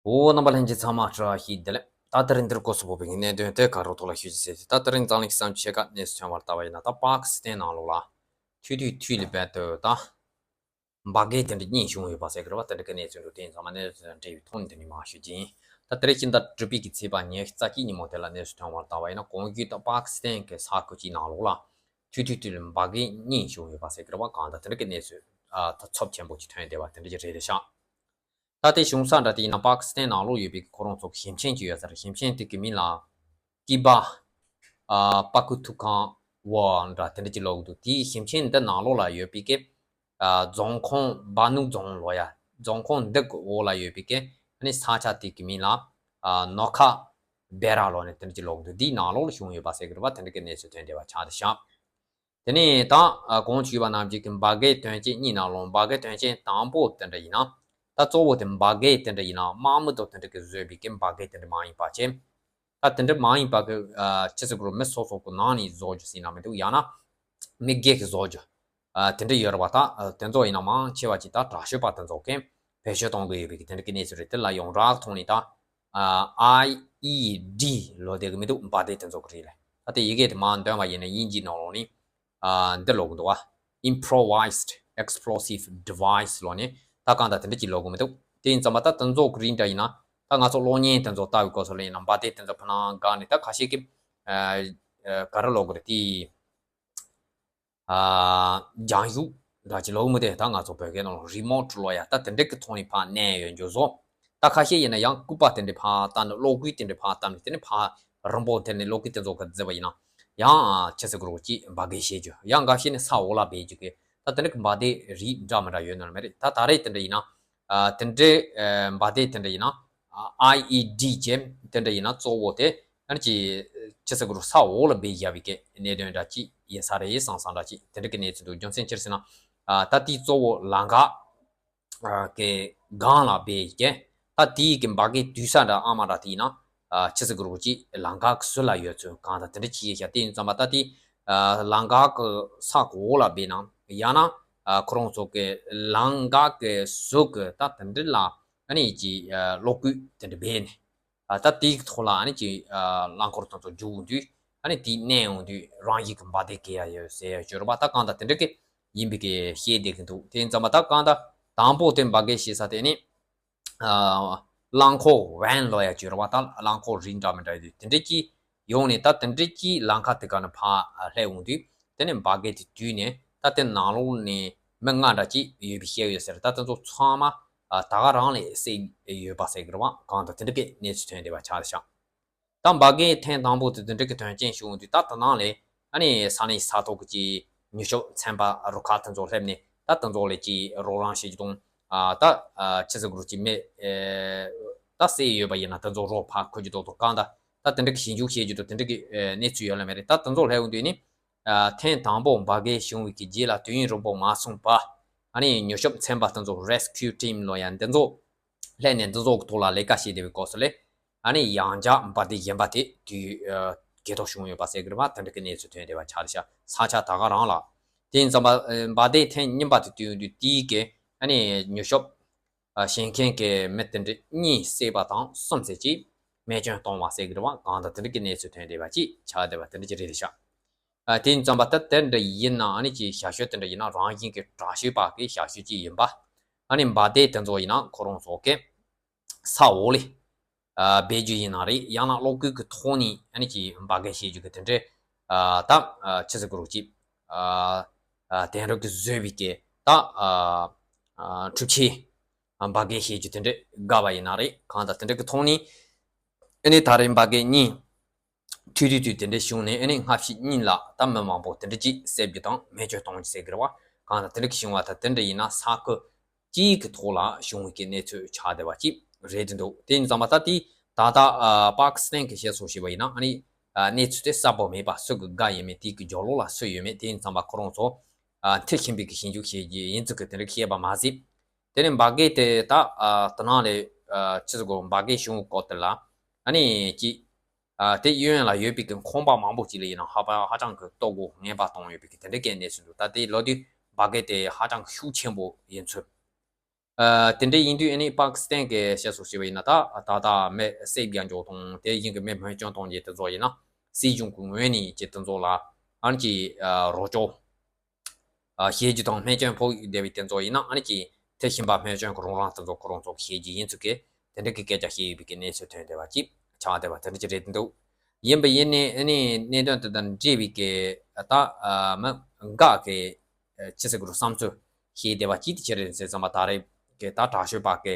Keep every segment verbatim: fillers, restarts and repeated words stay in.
འོ། རྣམ་པ་ལྷན་རྒྱས་ཚང་མ་བཀྲ་ཤིས་བདེ་ལེགས། ད་དེ་རིང་འདིར་སྐོར་སུ་བབས་པའི་གནད་དོན་དེ་ག་རོ་ཐོག་ལ་ཞུ་རྒྱུ་བྱས་ཏེ། ད་དེ་རིང་འཛམ་གླིང་གི་བསམ་ཕྱེད་ཀ་གནས་སུ་ཐོན་པར་ལྟ་བ་ཡིན་ན། ད་པཱ་ཀི་སི་ཐན་ནང་ལོགས་ལ་ཐུ་ཐུ་ཐུ་ལི་བད་དུ་ད་འབར་གས་དེ་འདྲ་གཉིས་བྱུང་ཡོད་པ་ཟེར་གི་རེད་བ། དེ་འདྲ་གི་གནས་ཚུལ་འདུག་དེ་ཡིན་ཙང་མ་གནས་ཚུལ་དང་འབྲེལ་བའི་ཐོག་ནས་དེ་འདྲ་མར་ཞུ་རྒྱུ་ཡིན། ད་དེ་རིང་ཕྱི་ཟླ་དྲུག་པའི་གི་ཚེས་པ་ཉི་ཤུ་རྩ་གཅིག་ཉིན་མོ་དེ་ལ་གནས་སུ་ཐོན་པར་ལྟ་བ་ཡིན་ན། གོང་རྒྱུ་ད་པཱ་ཀི་སི་ཐན་གི་ས་ཁུལ་གཅིག་ནང་ལོགས་ལ་ཐུ་ཐུ་ཐུ་ལི་འབར་གས་གཉིས་བྱུང་ཡོད་པ་ཟེར་གི་རེད་བ། གང་ལྟར་དེ་འདྲ་གི་གནས་ཚུལ་ཨ་ད་ཚབས་ཆེན་པོ་ཅིག་ཐོན་བསྡད་པ་དེ་འདྲ་ཅིག་རེད་ཤག་ད་དེ་བྱུང་ས་འདྲ་དེ་ཡིན་ན། པཱ་ཀི་སི་ཐན་ནང་ལོགས་ཡོད་པའི་ཁོ་རང་ཚོ་གི་ཞིང་ཆེན་ཅིག་ཡོད་ས་རེད། ཞིང་ཆེན་དེ་གི་མིང་ལ་ཀི་བ་ཨ་པ་ཀུ་ཐུ་ཁང་བོ་འདྲ་དེ་འདྲ་ཅིག་ལབ་གི་འདུག་དེའི་ཞིང་ཆེན་འདི་ནང་ལོགས་ལ་ཡོད་པའི་གི་ཨ་རྫོང་ཁོངས་བ་ནུ་རྫོང་ལབ་ཡ། རྫོང་ཁོངས་འདི་གི་འོག་ལ་ཡོད་པའི་གི་ཨ་ནི་ས་ཆ་དེ་གི་མིང་ལ་ཨ་ནོ་ཁ་བེ་ར་ལབ་ནས་དེ་འདྲ་ཅིག་ལབ་གི་འདུག་དེའི་ནང་ལོགས་ལ་བྱུང་ཡོད་པ་ཟེར་གི་རེད་བ། དེ་འདྲ་གི་གནས་ཚུལ་ཐོན་བསྡད་པ་ཆགས་བསྡད་ཤག་དེ་ནས་ད་ཨ་གོང་ཞུས་པ་ནང་བཞིན་གྱི་འབར་གས་དོན་རྐྱེན་གཉིས་ནང་ལོགས། འབར་གས་དོན་རྐྱེན་དང་པོ་དེ་འདྲ་ཡིན་ན། ད་གཙོ་བོ་དེ་འབར་གས་དེ་འདྲ་ཡིན་ན་དམག་མི་དང་དེ་འདྲ་གིས་བཟོས་པའི་གི་འབར་གས་དེ་འདྲ་མ་ཡིན་པ་བྱས། ད་དེ་འདྲ་མ་ཡིན་པ་གི་ཨ་ཅི་ཟེར་དགོས་རེད། མི་སོ་སོ་གི་ནང་ནས་བཟོ་རྒྱུ་ཟེར་ན་མི་འདུག་ཡང་ན་མི་སྒེར་གྱིས་བཟོ་རྒྱུ་ཨ་དེ་འདྲ་ཡོད་རེད་བ། ད་ཨ་དེ་ཚོ་ཡིན་ན་མང་ཆེ་བ་ཅིག་ད་དྲག་ཤོས་པ་དེ་ཚོ་གིས་བེད་སྤྱོད་གཏོང་གི་ཡོད་པའི་གི་དེ་འདྲ་གི་གནས་ཚུལ་རེད། དེ་ལ་ཡོངས་གྲགས་ཐོག་ནས་ད་ཨ་ཨའི་ཨི་ཌི་ལབ་བསྡད་གི་མི་འདུག་འབར་མདེལ་དེ་ཚོ་གི་རིགས་རེད། ད་དེ་ཡི་གེ་དེ་མར་འདོན་པ་ཡིན་ན་དབྱིན་ཇིའི་ནང་ལོགས་ནས་ཨ་འདི་ལབ་གི་འདུག་བ། Improvised explosive device ལབ་ནས་ད་གང་ལྟར་དེ་འདྲ་ཅིག་ལབ་གི་མི་འདུག་དེ་ཡིན་ཙང་མ་ད་དེ་ཚོ་གི་རིགས་འདྲ་ཡིན་ན། ད་ང་ཚོ་གློག་བརྙན་དེ་ཚོ་ལྟ་བའི་སྐབས་སུ་ལ་ཡིན་ན་འབར་མདེལ་དེ་ཚོ་ཕར་ནང་འགག་ནས། ད་ཁ་ཤས་ཀྱིས་ཨ་ཨ་ག་རེ་ལབ་གི་རེད། དེ་ཨ་རྒྱང་ཤུགས་འདྲ་ཅིག་ལབ་གི་མི་འདུག་ད་ང་ཚོ་བོད་སྐད་ནང་ལ་རི་མོ་ཊི་ལབ་ཡ། ད་དེ་འདྲ་གི་ཐོག་ནས་ཕར་མནན་ཡོད་རྒྱུ་བཟོ། ད་ཁ་ཤས་ཡིན་ན་ཡང་སྐུད་པ་དེ་འདྲ་ཕར་བཏབ་ནས། གློག་སྐུད་དེ་འདྲ་ཕར་བཏབ་ནས། དེ་ནས་ཕར་རིང་པོ་དེ་ནས་གློག་སྐུད་དེ་ཚོ་ག་བརྫིས་པ་ཡིན་ན་ཡང་ཨ་ཅི་ཟེར་དགོས་རེད། ཅིག་འབར་གས་བྱེད་རྒྱུ། ཡང་འགའ་ཤས་ནི་ས་འོག་ལ་སྦས་རྒྱུ་གི། ད་དེ་འདྲ་གི་འབར་མདེལ་རིགས་འདྲ་མི་འདྲ་ཡོད་ནི་མ་རེད། ད་ད་རེས་དེ་འདྲ་ཡིན་ན་ཨ་དེ་འདྲའི་ཨ་འབར་མདེལ་དེ་འདྲ་ཡིན་ན་ཨ་ཨའི་ཨི་ཌི་བྱས། དེ་འདྲ་ཡིན་ན་གཙོ་བོ་དེ་ཨ་ནི་ཅིག་ཅི་ཟེར་དགོས་རེད། ས་འོག་ལ་སྦས་བཞག་པའི་གི་གནད་དོན་འདྲ་ཅིག་ཡིན་ས་རེད་བསམ་བསམ་འདྲ་ཅིག་དེ་འདྲ་གི་གནས་ཚུལ་འདུག་རྒྱུ་མཚན་ཅི་རེད་ཟེར་ན་ཨ་ད་དེ་གཙོ་བོ་ལམ་ཁ་ཨ་གི་སྒང་ལ་སྦས་ཀྱི། ད་དེའི་གི་འབར་གས་དུས་ས་འདྲ་ཨ་མ་འདྲ་དེ་ཡིན་ན་ཨ་ཅི་ཟེར་དགོས་རེད། ཅིག་ལམ་ཁ་གི་ཟུར་ལ་ཡོད་ཚུལ་གང་ལྟར་དེ་འདྲ་ཅིག་ཡོད་ཤག་དེ་ཡིན་ཙང་མ་ད་དེ་ཨ་ལམ་ཁ་གི་ས་གི་འོག་ལ་སྦས་ན། ཡང་ན་ཨ་ཁོ་རང་ཚོ་གི་ལམ་ཁ་གི་ཟུར་གི་ད་དེ་འདྲ་ལ་ཨ་ནི་ཅིག་ཨ་གློག་སྐུད་དེ་འདྲ་སྦས་ནས། ཨ་ད་དེའི་ཐོག་ལ་ཨ་ནི་ཅིག་ཨ་རླངས་འཁོར་དེ་ཚོ་རྒྱུག་འོང་དུས། ཨ་ནི་དེ་མནན་འོང་དུས་རང་བཞིན་གྱིས་འབར་མདེལ་སྐྱེ་ཡ་ཡོད་ཟེར་ཡ་ཅིག་ཡོད་རེད་པ། ད་གང་ལྟར་དེ་འདྲ་གི་ཡིན་པའི་གི་བཤད་བསྡད་གི་འདུག་དེ་ཡིན་ཙང་མ་ད་གང་ལྟར་དང་པོ་དེ་འབར་གས་བྱེད་ས་དེ་ནི་ཨ་རླངས་འཁོར་ཝེན་ལབ་ཡ་ཅིག་ཡོད་རེད་པ། ད་རླངས་འཁོར་རིགས་འདྲ་མི་འདྲ་ཡོད་དུས་དེ་འདྲ་གི་ཡོང་ནས། ད་དེ་འདྲ་གི་ལམ་ཁ་དེ་ག་ནས་ཕར་སླེབས་འོང་དུས། དེ་ནས་འབར་གས་དེ་དུས་ནས་ད་དེ་ནང་ལོགས་ནས་མི་ལྔ་འདྲ་ཅིག་ཡོད་པའི་བཤད་ཡོད་ཟེར། ད་དེ་ཚོ་ཚང་མ་ཨ་ད་ག་རང་ལ་བསད་ཡོད་པ་ཟེར་གི་རེད་པ། གང་ལྟར་དེ་འདྲ་གི་གནས་ཚུལ་ཐོན་བསྡད་པ་ཆགས་བཞག་ད་འབར་གས་ཐེངས་དང་པོ་དེ་དེ་འདྲ་གི་དོན་རྐྱེན་བྱུང་དུས། ད་དེ་ནང་ལས་ཨ་ནི་ས་གནས་ས་ཐོག་གི་ཅིག་མྱུར་སྐྱོབ་ཚན་པ་རུ་ཁག་དེ་ཚོ་སླེབས་ནས། ད་དེ་ཚོ་ལ་ཅིག་རོགས་རམ་བྱེད་རྒྱུ་དང་། ཨ་ད་ཨ་ཅི་ཟེར་དགོས་རེད། ཅིག་མི་ཨེ་ད་བསད་ཡོད་པ་ཡིན་ན་དེ་ཚོ་རོགས་ཕར་འཁུར་རྒྱུ་དང་དང་། གང་ལྟར་ད་དེ་འདྲ་གི་ཞིབ་འཇུག་བྱེད་རྒྱུ་དང་དེ་འདྲ་གི་ཨེ་གནས་ཚུལ་ཡོད་ལ་མེད་རེད། ད་དེ་ཚོ་སླེབས་འོང་དུས་ནི་ཨ་ཐེངས་དང་པོ་འབར་གས་བྱུང་བའི་གི་རྗེས་ལ་དུས་ཡུན་རིང་པོ་མ་སོང་བར། ཨ་ནི་མྱུར་སྐྱོབ་ཚན་པ་དེ་ཚོ་Rescue Team ལབ་ཡ་འདི་ཚོ་སླེབས་ནས་འདི་ཚོ་གི་ཐོག་ལ་ལས་ཀ་བྱེད་བསྡད་པའི་སྐབས་སུ་ལས། ཨ་ནི་ཡང་བསྐྱར་འབར་མདེལ་གཞན་པ་དེ་དུས་ཨ་གས་གཏོགས་བྱུང་ཡོད་པ་ཟེར་གི་རེད་པ། དེ་འདྲ་གི་གནས་ཚུལ་ཐོན་བསྡད་པ་ཆགས་བཞག་ས་ཆ་ད་ག་རང་ལ། དེ་ཡིན་ཙང་མ་ཨ་འབར་མདེལ་ཐེངས་གཉིས་པ་དེ་དུས་དུས་དེའི་གི་ཨ་ནི་མྱུར་སྐྱོབ་ཨ་བྱེད་མཁན་གི་མི་དེ་འདྲ་གཉིས་བསད་པ་དང་གསུམ་ཙམ་ཅིག་རྨས་སྐྱོན་བཏང་བ་ཟེར་གི་རེད་པ། གང་ལྟར་དེ་འདྲ་གི་གནས་ཚུལ་ཐོན་བསྡད་པ་ཅིག་ཆགས་བསྡད་པ་དེ་འདྲ་ཅིག་རེད་ཤག་ཨ་དེ་ཡིན་ཙང་མ་ད་དེ་འདྲ་ཡིན་ན། ཨ་ནི་ཅིག་བྱ་སྤྱོད་དེ་འདྲ་ཡིན་ན་རང་བཞིན་གྱི་དྲག་ཤོས་པ་གི་བྱ་སྤྱོད་ཅིག་ཡིན་པ། ཨ་ནི་འབར་མདེལ་དེ་ཚོ་ཡིན་ན་ཁོ་རང་ཚོ་གི་ས་འོག་ལ་ཨ་སྦས་རྒྱུ་ཡིན་ན་རེད། ཡང་ན་གློག་སྐུད་ཀྱི་ཐོག་ནས་ཨ་ནི་ཅིག་འབར་གས་བྱེད་རྒྱུ་གི་དེ་འདྲའི་ཨ་ད་ཨ་ཅི་ཟེར་དགོས་རེད། ཅིག་ཨ་ཨ་དེང་རབས་ཀྱི་བཟོས་པའི་གི་ད་ཨ་ཨ་འཕྲུལ་ཆས་འབར་གས་བྱེད་རྒྱུ་དེ་འདྲ་བསྒར་བ་ཡིན་ན་རེད། གང་ལྟར་དེ་འདྲ་གི་ཐོག་ནས་ཨ་ནི་ད་རེས་འབར་གས་གཉིས་ཐུག་དུས་དུས་དེ་འདྲ་བྱུང་ནས། ཨ་ནི་སྔ་ཕྱི་གཉིས་ལ་ད་མི་མང་པོ་དེ་འདྲ་ཅིག་བསད་རྒྱུ་དང་རྨས་སྐྱོན་གཏོང་རྒྱུ་ཟེར་གི་རེད་པ། གང་ལྟར་དེ་འདྲ་གི་བྱུང་བ་ད་དེ་འདྲ་ཡིན་ན་ས་ཁུལ་གཅིག་གི་ཐོག་ལ་བྱུང་བའི་གི་གནས་ཚུལ་ཆགས་བསྡད་པ་ཅིག་རེད་དེ་འདུག་དེ་ཡིན་ཙང་མ་ད་དེ་ད་ལྟ་ཨ་པཱ་ཀི་སི་ཐན་གི་བཤད་སྲོལ་བྱས་པ་ཡིན་ན། ཨ་ནི་ཨ་གནས་ཚུལ་དེ་གསལ་པོ་མེད་པ། སུ་གི་དགའ་ཡོད་མེད། དེ་གི་རྒྱབ་ལོགས་ལ་སུ་ཡོད་མེད། དེ་ཡིན་ཙང་མ་ཁོ་རང་ཚོ་ཨ་མཐིལ་ཕྱིན་པའི་གི་ཞིབ་འཇུག་བྱེད་རྒྱུ་ཡིན་ཚུལ་གི་དེ་འདྲ་བཤད་པ་མ་ཟད། དེ་ནས་འབར་གས་དེ་ད་ཨ་དེ་ནང་ལས་ཨ་ཅི་ཟེར་དགོས། འབར་གས་བྱུང་བའི་སྐོར་དེ་ལ་ཨ་ནི་ཅིག་ཨ་དེ་གཡོན་ལ་ཡོད་པའི་གི་ཁང་པ་མང་པོ་ཅིག་ལ་ཡིན་ན་ཧ་པ་ཧ་ཅང་གི་ལྟོ་གོས་ངན་པ་བཏང་ཡོད་པའི་གི་དེ་འདྲ་གི་གནས་ཚུལ་འདུག་ད་དེ་ལབ་དུས་འབར་གས་དེ་ཧ་ཅང་གི་ཤུགས་ཆེན་པོ་ཡིན་ཚུལ། ཨ་དེ་འདྲ་ཡིན་དུས་ཨ་ནི་པ་ཀི་སི་ཐན་གྱི་བཤད་སྲོལ་བྱས་པ་ཡིན་ན། ད་ད་ལྟ་མི་བསད་རྒྱག་འཇོག་དང་དེ་བཞིན་གྱི་མི་བསྙལ་སྐྱོན་གཏོང་རྒྱུ་དེ་ཚོ་ཡིན་ན། སྲིད་གཞུང་གི་ངོས་ནས་ཀྱི་དེ་ཚོ་ལ་ཨ་ནི་ཀྱི་ཨ་རོགས་སྐྱོར་ཨ་བྱེད་རྒྱུ་དང་། བསྙལ་སྐྱོན་ཕོག་བསྡད་པའི་དེ་ཚོ་ཡིན་ན་ཨ་ནི་ཀྱི་དེ་བཞིན་པ་བསྙལ་སྐྱོན་གྱི་རོགས་རམ་དེ་ཚོ་ཁོ་རང་ཚོ་བྱེད་རྒྱུ་ཡིན་ཚུལ་གྱི་དེ་འདྲ་གི་སྐད་ཆ་བཤད་ཡོད་པའི་གི་གནས་ཚུལ་ཐོན་བསྡད་པ་ཅིག་ཆགས་བསྡད་པ་དེ་འདྲ་ཅིག་རེད་འདུག་ཡིན་པ་ཡིན་ནའི་ཨ་ནི་གནད་དོན་དེ་དང་འབྲེལ་བའི་གི་ད་ཨ་མི་འགའ་གི་ཨ་ཆི་ཟེར་དགོས་རེད། བསམ་ཚུལ་བཤད་བསྡད་པ་ཅིག་དེ་ཅི་རེད་ཟེར་ཙམ་པ། ད་རེས་ཀྱི་ད་དྲག་ཤོས་པ་གི་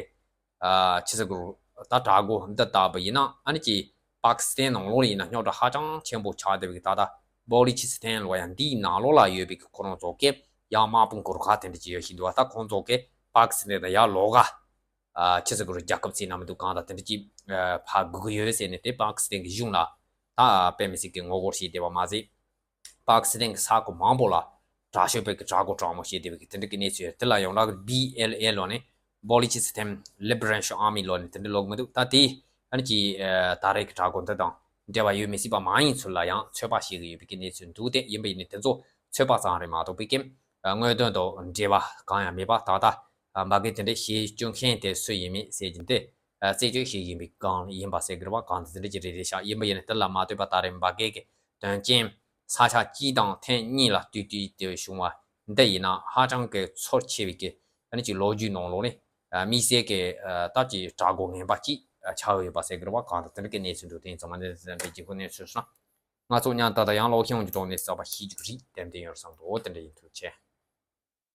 ཨ་ཆི་ཟེར་དགོས་རེད། ད་དྲག་པོ་འདི་ལྟ་བུ་ཡིན་ན་ཨ་ནི་ཀྱི་པ་ཀི་སི་ཐན་ནང་ལོགས་ལ་ཡིན་ན་རྙོག་དྲ་ཧ་ཅང་ཆེན་པོ་ཆགས་བསྡད་པའི་གི་ད་ལྟ་བོ་ལི་ཆི་སི་ཐན་ལོ་ཡང་འདིའི་ནང་ལོགས་ལ་ཡོད་པའི་གི་ཁོ་རང་ཚོ་གི་ཡང་དམག་དཔུང་གུར་ཁ་དེ་འདྲ་ཅིག་ཡོད་བཞིན་འདུག་བ། ད་ཁོང་ཚོ་གི་པ་ཀི་སི་ཐན་དང་ཡར་ལོགས་ག་ཨ་ཆི་ཟེར་དགོས་རེད། རྒྱལ་ཁབ་ཟེར་ན་མི་འདུག་གང་ལྟར་དེ་འདྲ་ཅིག་ཨ་ཕར་སྒུག་གི་ཡོད་རེད་ཟེར་ནས་དེ་པ་ཀི་སི་ཐན་གྱི་གཞུང་ལ་ད་དཔེ་མི་སྲིད་ཀྱི་ངོ་རྒོལ་བྱས་བསྡད་པ་མ་ཟད། པ་ཀི་སི་ཐན་གྱི་ས་ཁུལ་མང་པོ་ལ་དྲག་ཤོས་པའི་གི་དྲག་རྒོལ་དྲག་མོ་བྱས་བསྡད་པའི་གི་དེ་འདྲ་གི་གནས་ཚུལ་ཡོད་རེད། དེ་ལ་ཡང་ན་བི་ཨེལ་ཨེ་ལབ་ནས་བོ་ལི་ཆི་སི་ཐན་ལི་བྷ་རེ་ཤན་ཨར་མི་ལབ་ནས་དེ་འདྲ་ལབ་མི་འདུག་ད་དེ་ཨ་ནི་ཀྱི་ཨ་ད་རེས་ཀྱི་དྲག་རྒོལ་འདི་དང་འབྲེལ་བ་ཡོད་མི་སྲིད་པ་མ་ཡིན་ཚུལ་ལ་ཡང་ཚོད་དཔག་བྱེད་ཀྱི་ཡོད་པའི་གི་གནས་ཚུལ་འདུག་དེ་ཡིན་པ་ཡིན་ནའི་དེ་ཚོ་ཚོད་དཔག་ཙམ་རེད་མ་གཏོགས་པའི་གི་ཨ་དངོས་དོན་དང་འབྲེལ་བ་གང་ཡང་མེད་པ། ད་ལྟ་ཨ་འབར་གས་དེ་འདྲ་བྱེད་བཅུག་མཁན་དེ་སུ་ཡིན་མིན་ཟེར་གྱིན་དེ་ཨ་རྩད་གཅོད་བྱེད་བཞིན་པའི་སྒང་ཡིན་པ་ཟེར་གི་རེད་བ། གང་དེ་དེ་འདྲ་ཅིག་རེད་རེད་ཤག་ཡིན་པ་ཡིན་ནའི་དེ་ལ་མ་ལྟོས་པ་ད་རེས་འབར་གས་ཀྱི་དོན་རྐྱེན་ས་ཆ་གཅིག་དང་ཐེངས་གཉིས་ལ་ལྟོས་ཏེ་དེ་བྱུང་བ་འདི་ཡིན་ན་ཧ་ཅང་གི་ཚོར་ཆེ་བའི་གི་ཨ་ནི་ཅིག་ལོ་རྒྱུས་ནང་ལོགས་ནས་ཨ་དམིགས་བསལ་གྱི་ཨ་སྟབས་ཀྱིས་དྲག་རྒོལ་ངན་པ་ཅིག་ཨ་ཆགས་ཡོད་པ་ཟེར་གི་རེད་བ། གང་དེ་དེ་འདྲ་གི་གནས་ཚུལ་འདུག་དེ་ཡིན་ཙང་མ་ནས་དེ་འདྲ་གི་གོ་གནས་ཚུལ་སོང་ན། ང་ཚོ་མཉམ་ད་ལྟ་ཡང་ལོག་ཤེས་ཡོང་གི་ཐོག་ནས་གསར་པ་ཤེས་རྒྱུ་རིགས་ཏན་ཏན་ཡོད་བསམ་འདུག་དེ་འདྲ་ཡིན། ཐུགས་རྗེ་ཆེ།